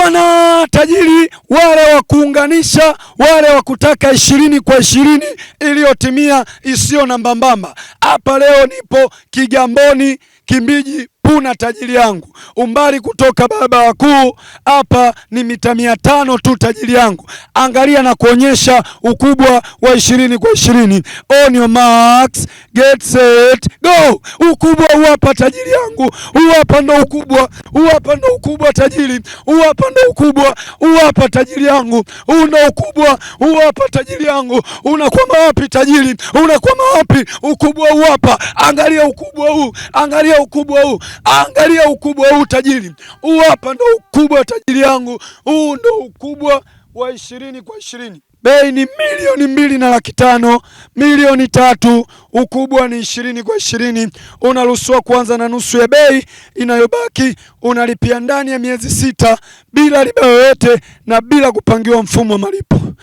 Bwana tajiri, wale wa kuunganisha, wale wa kutaka 20 kwa 20 iliyotimia isiyo na mbambamba. Hapa leo nipo Kigamboni Kimbiji Puna, tajiri yangu, umbali kutoka barabara kuu hapa ni mita 500 tu, tajiri yangu. Angalia na kuonyesha ukubwa wa 20 kwa 20. On your marks, get set, go! Ukubwa huu hapa, tajiri yangu, huu hapa ndo ukubwa, huu hapa ndo ukubwa tajiri, huu hapa ndo ukubwa, huu hapa tajiri yangu, huu ndo ukubwa, huu hapa tajiri yangu. Unakwama wapi tajiri? Unakwama wapi? Ukubwa huu hapa, angalia ukubwa huu, angalia ukubwa huu, angalia ukubwa huu tajiri, huu hapa ndo ukubwa tajiri yangu, huu ndo ukubwa wa 20 kwa 20. Bei ni 2,500,000, 3 milioni, ukubwa ni 20 kwa 20. Unaruhusiwa kuanza na nusu ya bei, inayobaki unalipia ndani ya miezi 6 bila riba yoyote na bila kupangiwa mfumo wa malipo.